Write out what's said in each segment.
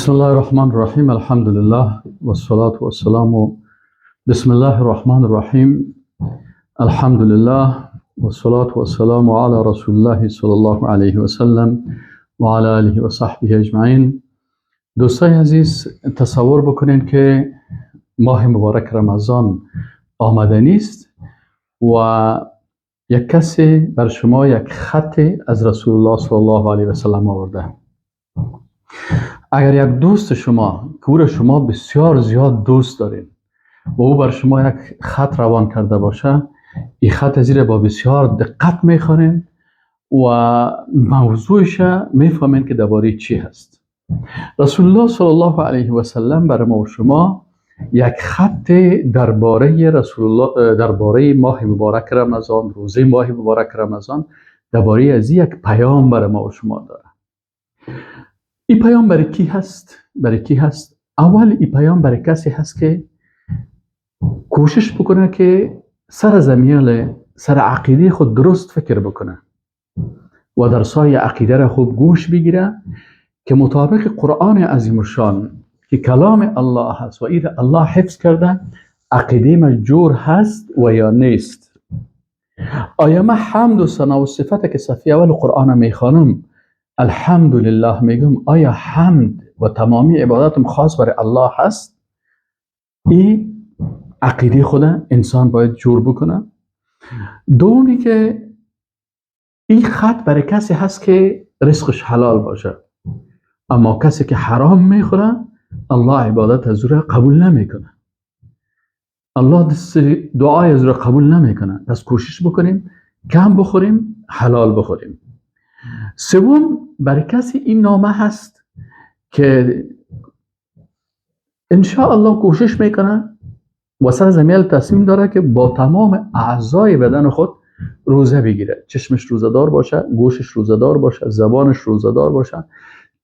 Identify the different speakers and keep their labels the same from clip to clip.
Speaker 1: بسم الله الرحمن الرحیم. الحمدلله والصلاة والسلام. بسم الله الرحمن الرحیم. الحمدلله والصلاة والسلام علی رسول الله صلی الله علیه و سلم و علی آله و صحبه اجمعین. دوستای عزیز، تصور بکنین که ماه مبارک رمضان آمده نیست و یک کسی بر شما یک خط از رسول الله صلی الله علیه و سلم آورده. اگر یک دوست شما که او را شما بسیار زیاد دوست دارین و او بر شما یک خط روان کرده باشه، این خط زیر با بسیار دقت میخوانین و موضوعش میفهمین که درباره چی هست. رسول الله صلی الله علیه و سلم بر ما و شما یک خط درباره رسول الله، درباره ماه مبارک رمضان، روزه ماه مبارک رمضان، درباره از یک پیام بر ما و شما داره. این پیام برای کی هست؟ برای کی هست؟ اول این پیام برای کسی هست که کوشش بکنه که سر زمیال سر عقیده خود درست فکر بکنه و درسای عقیده را خوب گوش بگیره که مطابق قرآن عظیم الشان که کلام الله هست و این الله حفظ کرده، عقیده ما جور هست و یا نیست. آیا ما حمد و ثنا و صفت که صفحه اول قرآن میخوانم الحمدلله میگم، آیا حمد و تمامی عبادتم خاص برای الله هست؟ این عقیده خود انسان باید جور بکنه. دومی که این خط برای کسی هست که رزقش حلال باشه، اما کسی که حرام میخوره الله عبادت از او را قبول نمیکنه، الله دعای از او را قبول نمیکنه. پس کوشش بکنیم کم بخوریم، حلال بخوریم. سوم، برای کسی این نامه هست که انشاءالله کوشش میکنه و سر زمیل تصمیم داره که با تمام اعضای بدن خود روزه بگیره، چشمش روزه دار باشه، گوشش روزه دار باشه، زبانش روزه دار باشه،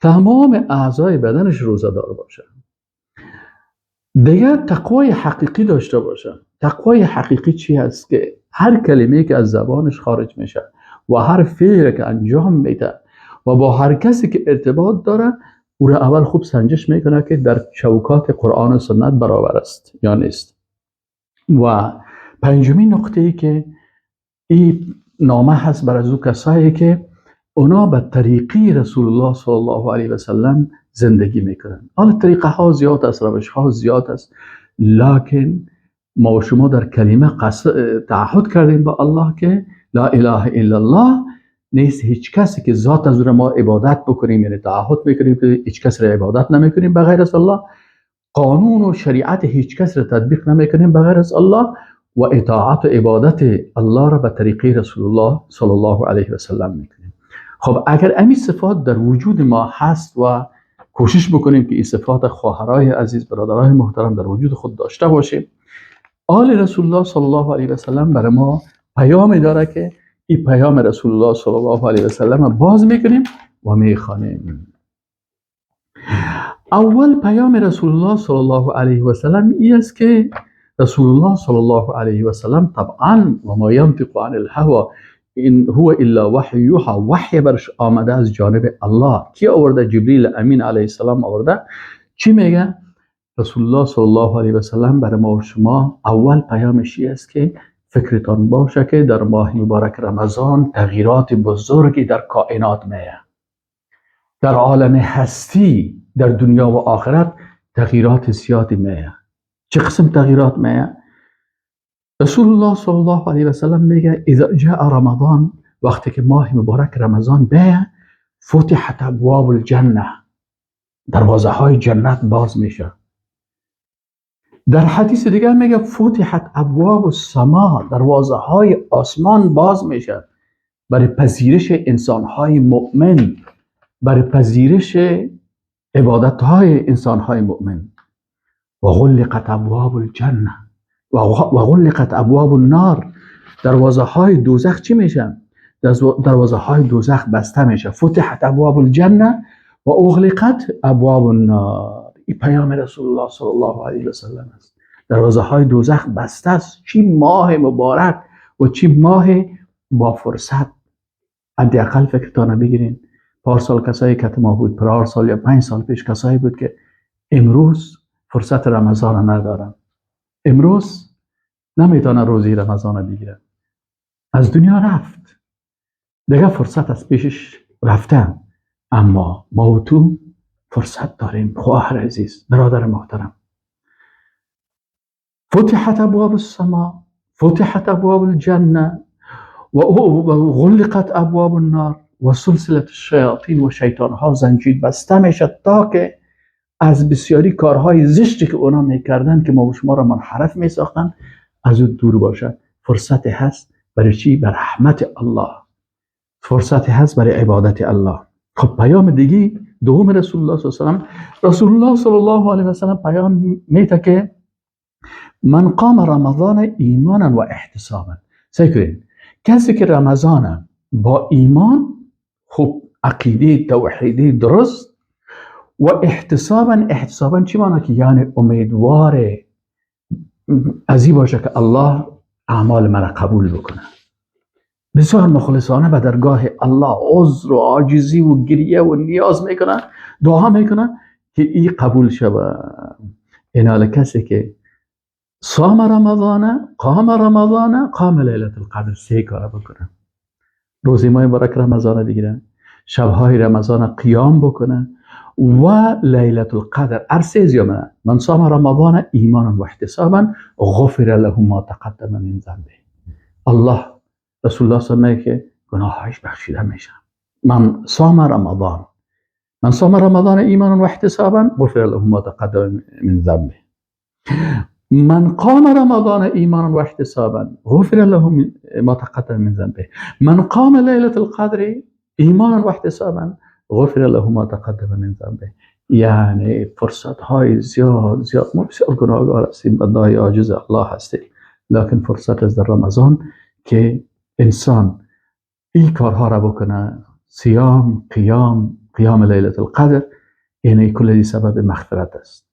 Speaker 1: تمام اعضای بدنش روزه دار باشه. دیگه تقوای حقیقی داشته باشه. تقوای حقیقی چی هست؟ که هر کلمه که از زبانش خارج میشه و هر فعلی که انجام میده و با هر کسی که ارتباط داره، او را اول خوب سنجش میکنه که در چوکات قرآن و سنت برابر است یا نیست. و پنجمین نقطه ای که این نامه هست بر از او کسایی که اونا به طریقی رسول الله صلی الله علیه و سلم زندگی میکنن. حالا طریقه ها زیاد است، روش ها زیاد است، لکن ما و شما در کلمه تعهد کردیم با الله که لا اله الا الله، نیست هیچ کسی که ذات از او ما عبادت بکنیم، یعنی تعهد میکنیم که هیچ کس را عبادت نمیکنیم بغیر از الله، قانون و شریعت هیچ کس را تطبیق نمیکنیم بغیر از الله، و اطاعت و عبادت الله را به طریقه رسول الله صلی الله علیه و سلم میکنیم. خب اگر این صفات در وجود ما هست و کوشش بکنیم که این صفات خواهرای عزیز، برادرای محترم در وجود خود داشته باشیم، آل رسول الله صلی الله علیه و سلم برای ما پیام داره که این پیام رسول الله صلی الله علیه و سلم باز میکنیم و میخوانیم. اول پیام رسول الله صلی الله علیه و سلم این است که رسول الله صلی الله علیه و سلم طبعا و ما ینطق عن الهوى ان هو الا وحی یوحى، وحی برش آمده از جانب الله. کی آورده؟ جبریل امین علیه السلام آورده. چی میگه رسول الله صلی الله علیه و سلم برای ما و شما؟ اول پیامش این است که فکرتان باشه که در ماه مبارک رمضان تغییرات بزرگی در کائنات میه، در عالم هستی، در دنیا و آخرت تغییرات زیادی میه. چه قسم تغییرات میه؟ رسول الله صلی الله علیه و سلم میگه اذا جاء رمضان، وقتی که ماه مبارک رمضان بیه، فتحت ابواب الجنه، دروازه های جنت باز میشه. در حدیث دیگه میگه فتحت ابواب السما، دروازه های آسمان باز میشه برای پذیرش انسان های مؤمن، برای پذیرش عبادت های انسان های مؤمن. و غلقت ابواب الجنه و غلقت ابواب النار، دروازه های دوزخ چی میشه؟ دروازه های دوزخ بسته میشه. فتحت ابواب الجنه و اغلقت ابواب النار. این پیام رسول الله صلی الله علیه و سلم است. دروازه های دوزخ بسته است. چی ماه مبارک و چی ماه با فرصت. حداقل فکرتان بگیرین پارسال کسایی که ما بود، پارسال یا 5 سال پیش کسایی بود که امروز فرصت رمضان ندارن، امروز نمیتونه روزی رمضان بگیره، از دنیا رفت، دیگه فرصت از پیشش رفته. اما ما و تو فرصت داریم. خواهر عزیز، برادر محترم، فتحت ابواب السماء، فتحت ابواب الجنه و غلقت ابواب النار و سلسله الشیاطین و شیطان ها زنجیر بسته میشه تا که از بسیاری کارهای زشتی که اونا میکردن که ما و شما را منحرف میساختن از او دور باشه. فرصت هست برای چی؟ بر رحمت الله. فرصت هست برای عبادت الله. خب پیام دیگه دوم رسول الله صلی الله علیه و سلم، رسول الله صلی الله علیه و سلم پیام میده که من قام رمضان ایمانا و احتسابا. سعی کنید کسی که رمضان با ایمان، خب عقیده توحیدی درست، و احتسابا، احتسابا چی معنی؟ که یعنی امیدوار از این باشه که الله اعمال مرا قبول بکنه، بسیار مخلصانه به درگاه الله عذر و عاجزی و گریه و نیاز میکنه، دعا میکنه که این قبول شوه. اینال کسی که صام رمضان، قام رمضان، قام لیلة القدر، سه کار بکنه، روزی ماه مبارک رمضان بگیره، شبهای رمضان قیام بکنه و لیلة القدر. ارسه زیامه من صام رمضان ایمانا و احتسابا غفر له ما تقدم من ذنبه. الله، رسول الله صلی الله علیه و که گناهایش بخشیده میشه. من صام رمضان، من صام رمضان ایمانا و احتسابا غفر له ما تقدم من ذنبه. من قام رمضان ایمانا و احتسابا غفر له ما تقدم من ذنبه. من قام لیلة القدر ایمانا و احتسابا غفر له ما تقدم من ذنبه. یعنی فرصت های زیاد زیاد، ما بسیار گناهگار هستیم، بندهای عاجز الله هستیم، لکن فرصت از در رمضان که انسان این کارها را بکنه، صیام، قیام، قیام لیلة القدر، یعنی کلی سبب مغفرت است.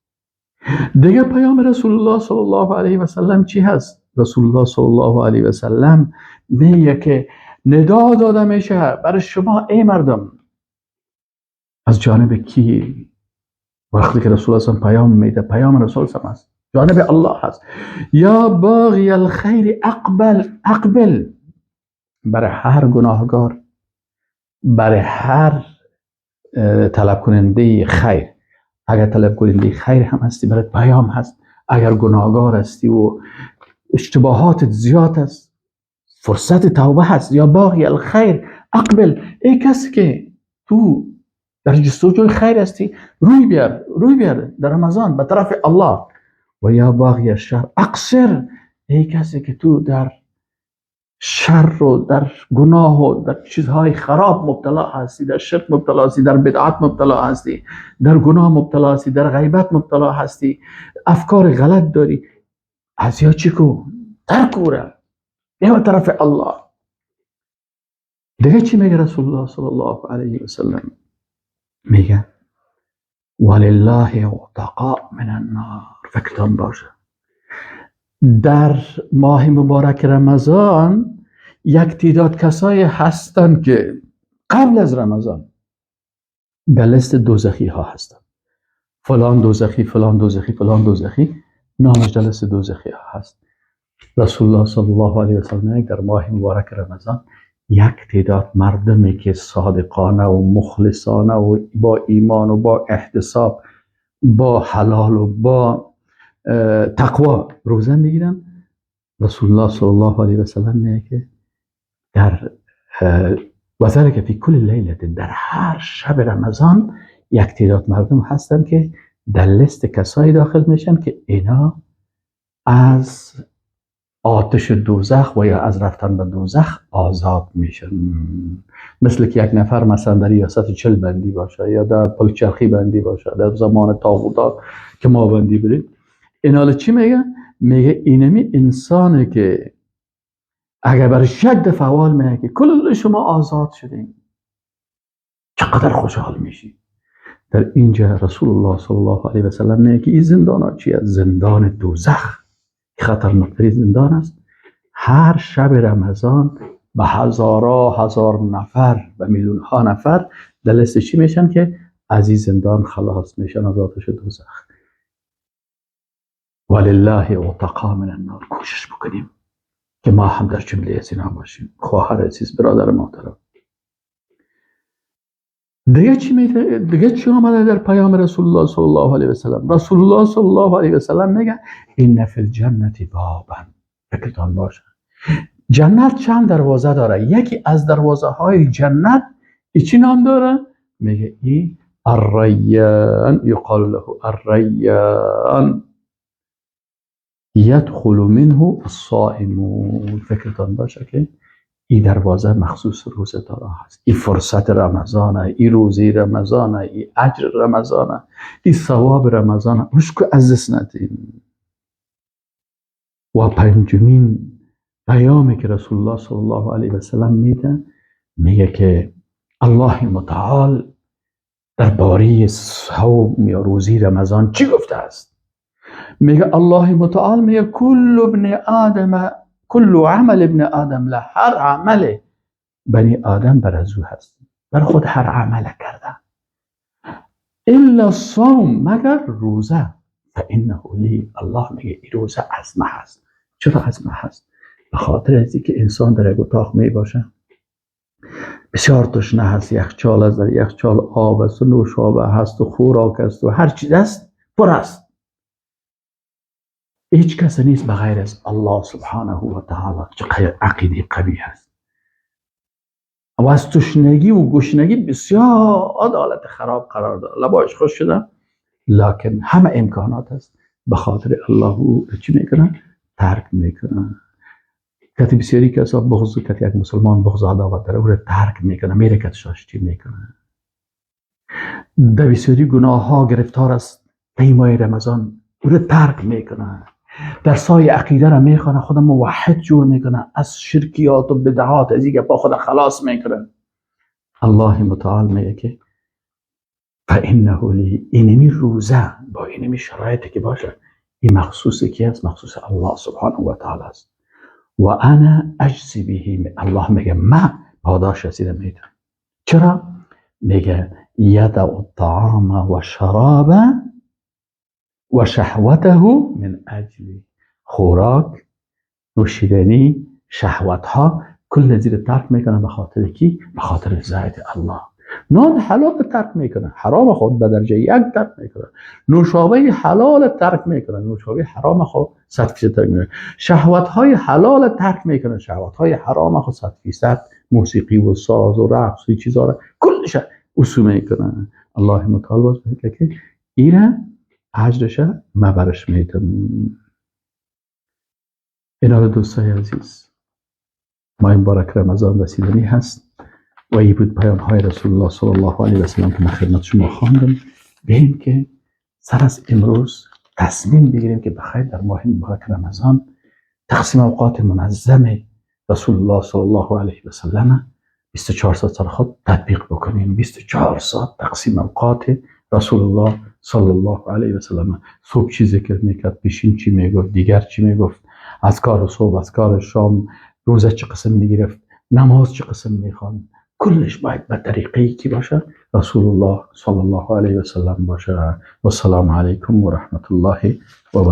Speaker 1: دیگه پیام رسول الله صلی الله علیه و سلم چی هست؟ رسول الله صلی الله علیه و سلم میگه که ندا داده میشه برای شما ای مردم. از جانب کی؟ وقتی که رسول الله پیام میده، پیام رسول الله است، جانب الله هست. یا باغی الخیر اقبل، اقبل. برای هر گناهگار، برای هر طلب کننده خیر، اگر طلب کننده خیر هم هستی برات پیام هست، اگر گناهگار هستی و اشتباهات زیاد است، فرصت توبه هست. یا باغی الخیر اقبل، ای کسی که تو در جستجوی خیر هستی، روی بیار، روی بیار در رمضان به طرف الله. و یا باغی الشر اقصر، ای کسی که تو در شر و در گناه و در چیزهای خراب مبتلا هستی، در شرک مبتلا هستی، در بدعت مبتلا هستی، در گناه مبتلا هستی، در غیبت مبتلا هستی، افکار غلط داری، از یا چی کو؟ ترک او را، بیا به طرف الله. دیگه چی میگه رسول الله صلی الله علیه و سلم؟ میگه ولله عتقاء من النار. فکرتان باشه در ماه مبارک رمضان یک تعداد کسایی هستند که قبل از رمضان در لیست دوزخی ها هستند. فلان دوزخی، فلان دوزخی، فلان دوزخی، نامش در لیست دوزخی ها هست. رسول الله صلی الله علیه و سلم در ماه مبارک رمضان یک تعداد مردمی که صادقانه و مخلصانه و با ایمان و با احتساب، با حلال و با تقوا روزه میگیرن، رسول الله صلی الله علیه و سلم میگه که در وذلک فی کل لیله، در هر شب رمضان یک تعداد مردم هستن که در لیست کسایی داخل میشن که اینا از آتش دوزخ و یا از رفتن به دوزخ آزاد میشن. مثل که یک نفر مثلا در ریاست 40 بندی باشه یا در پلچرخی بندی باشه، در زمان طاغوتات که ما بندی بودیم. این حالا چی میگه؟ میگه اینمی انسانه که اگر برش یک دفعه اول میگه که کل شما آزاد شدین، چقدر خوشحال میشی. در اینجا رسول الله صلی الله علیه و سلم میگه که این زندان ها چیه؟ زندان دوزخ، خطرناکترین زندان است. هر شب رمضان به هزارها هزار نفر و میلیون ها نفر در لیست چی میشن که از این زندان خلاص میشن، از آتش دوزخ. ولله عتقا من النار. کوشش بکنیم که ما هم در جمله از اینا باشیم. خواهر عزیز، برادر محترم، دیگه چی آمده در پیام رسول الله صلی الله علیه و سلم؟ رسول الله صلی الله علیه و سلم میگه ان فی الجنة بابا. فکرتان باشه جنت چند دروازه داره. یکی از دروازه های جنت چی نام داره؟ میگه ای الریان، یقال له الریان یدخل منه الصائمون. فکرتان باشه که این دروازه مخصوص روزه دارا هست. این فرصت رمضانه، این روزی رمضانه، این اجر رمضانه، این ثواب رمضانه. هیچ از دست ندین. و پنجمین پیامی که رسول الله صلی الله علیه و سلم میده، میگه که الله متعال درباره صوم یا روزی رمضان چی گفته است؟ میگه الله متعال میگه کل ابن آدم، کل عمل ابن آدم له، هر عمل بنی آدم بر از او هست، بر خود هر عمل کرده، الا الصوم، مگر روزه، فانه لی. الله میگه این روزه از ما هست. چرا از ما هست؟ به خاطر از اینکه انسان در یک اتاق می باشه، بسیار تشنه هست، یخچال است، در یخچال آب است و نوشابه هست و خوراک است و هر چیز است، پر است. هیچ کس نیست به غیر از الله سبحانه و تعالی. چقدر عقیده قوی هست. و از تشنگی و گشنگی بسیار حالت خراب قرار داره، لباش خوش شده، لکن همه امکانات هست، به خاطر الله او چی میکنن؟ ترک میکنن. کتی بسیاری کسا بغض، کتی یک مسلمان بغض عداوت داره، او را ترک میکنه، میره کتی شاشتی میکنه. در بسیاری گناه ها گرفتار است، در ماه رمضان او را ترک میکنه. در سای عقیده را میخوانه، خود موحد جور میکنه، از شرکیات و بدعات از این گپا خود خلاص میکنه. الله متعال میگه که فانه لی، اینمی روزه با اینمی شرایطی که باشه، این مخصوص کی است؟ مخصوص الله سبحانه و تعالی است. و انا اجزی به. الله میگه من پاداش رسیده میدم. چرا؟ میگه یدع الطعام و شراب و شهوته من اجلی. خوراک، نوشیدنی، شهوت ها کل زیر ترک میکنه به خاطر کی؟ به خاطر رضایت الله. نان حلال ترک میکنه، حرام خود به درجه یک ترک میکنه، نوشابه حلال ترک میکنه، نوشابه حرام خود 100% ترک میکنه، شهوت های حلال ترک میکنه، شهوت های حرام خود 100%، موسیقی و ساز و رقص و چیزا را کلش اصول میکنه. الله متعال باز میگه که ایره اجرش ما برش میدم. اینا دوستای عزیز، ماه مبارک رمضان رسیدنی هست و این بود پیام های رسول الله صلی الله علیه و سلم که من خدمت شما خواندم. بیم که سر از امروز تصمیم بگیریم که بخیر در ماه مبارک رمضان تقسیم اوقات منظم رسول الله صلی الله علیه و سلم 24 ساعت سر خود تطبیق بکنیم. 24 ساعت تقسیم اوقات رسول الله صلی الله علیه و سلم. صبح چی ذکر میکرد، پیشین چی میگفت، دیگر چی میگفت، اذکار صبح، اذکار شام، روزه چه قسم میگرفت، نماز چه قسم میخواند، کلش باید به طریقه‌ای که باشه رسول الله صلی الله علیه و سلم باشه. و السلام علیکم و رحمت الله و برکاته.